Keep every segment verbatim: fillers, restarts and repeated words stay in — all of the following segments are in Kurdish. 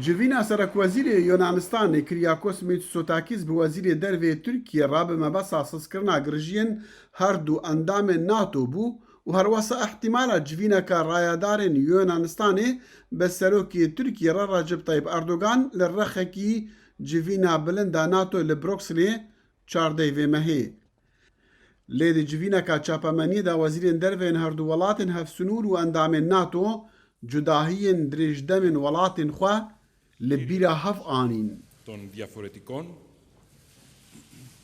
Civîna serekwezîrê Yunanistanê Kyriakos Mitsotakis bi wezîrê dervê Tirkiyê re bi mebesta sazkirina girjiyên her du endamên NATO bû û herwesa ihtimala civîneke rayedarên Yunanistanê bi serokê Tirkiyê re Recep Tayyip Erdogan li rexekî civîna bilind a NATO li Brukselê çardeh vê mehê. Lê di civîneka çapemeniyê de wezîrên derve yên herdu welatên hevsinûr û endamên NATO cudahiyên dirêjdemên welatên xwe li bîra hev anîn. Των διαφορετικών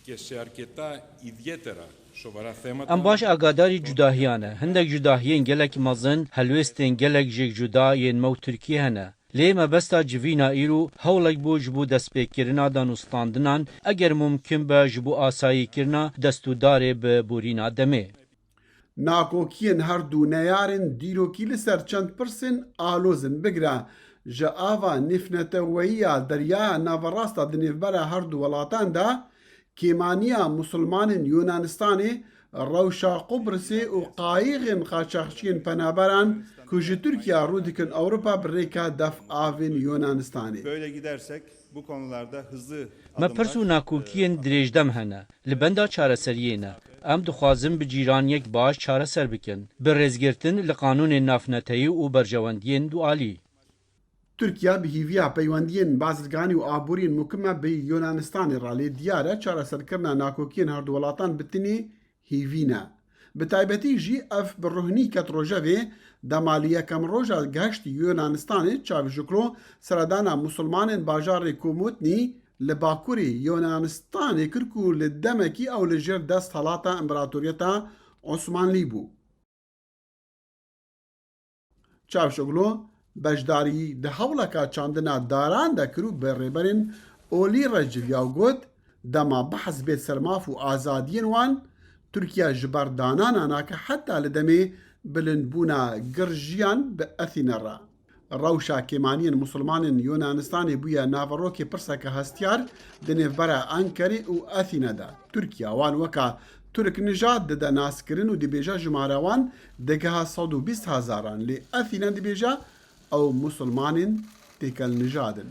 και σε αρκετά ιδιαίτερα σοβαρά θέματα. Em baş agadarî cudahiyan e. Hindek cudahiyên gelek mezin, helwêstên gelek jêkcuda yên me û Tirkiyê hene. Lê mebesta civîna îro hewlek bû ji bo destpêkirina danûstandinan, eger mumkin be ji bo asayîkirina destûdarê bi borîna demê. Nakokiyên her du neyarên dîrokî li ser çend pirsên aloz in, bigire ji ava nêvneteweyiya Deryaya Naverast a di nêvbera her du welatan de kêmaniya Musulmanên Yunanistanê, rewşa Qubrisê û qayîxên qaçaxçiyên penaberan ku ji Tirkiye rû dikin Ewropa bi rêka def avên Yunanistanê. Böyle gidersek bu konularda hızlı Me pirs û nakokiyên dirêjdem hene. Li benda çareseriyê ne. Em dixwazin bi cîran yek baş çareser bikin. Bi rêzgirtin li qanûnên navneteyî û berjewendiyên dualî. Tirkiye bi hîviya peywendiyên bazirganî û aboriyên mukim e bi Yunanistanê re, lê diyar e çareserkirina nakokiyên herdu welatan bi tinê hîvî ne. Bi taybetî jî ev bi ruhnî ket rojevê, dema li yekem roja geştî Yunanistanê Çavuşoglu seredana Musulmanên bajarê Komotnî li bakurê Yunanistanê kir ku li demekî ew li jêr desthelata Împaratoriyeta Osmanlî bû. Çavuşoglu beşdarî di hewleka çandina daran de kir û bi rêberên olî re civiya û got, dema behs bê ser maf û azadiyên wan, Tirkiye ji ber danana nake heta li demê bilindbûna girjiyan bi Athîne re. Rewşa kêmaniyên Musulmanên Yunanistanê bûye naverokê pirseke hestiyar di nêvbera Ankerê û Athîne de. Tirkiye wan weka Tirk nijad dide naskirin û dibêje jimara wan digeha sed û bîst hezaran, lê Athîne dibêje ew Musulmanên têkel nijad in.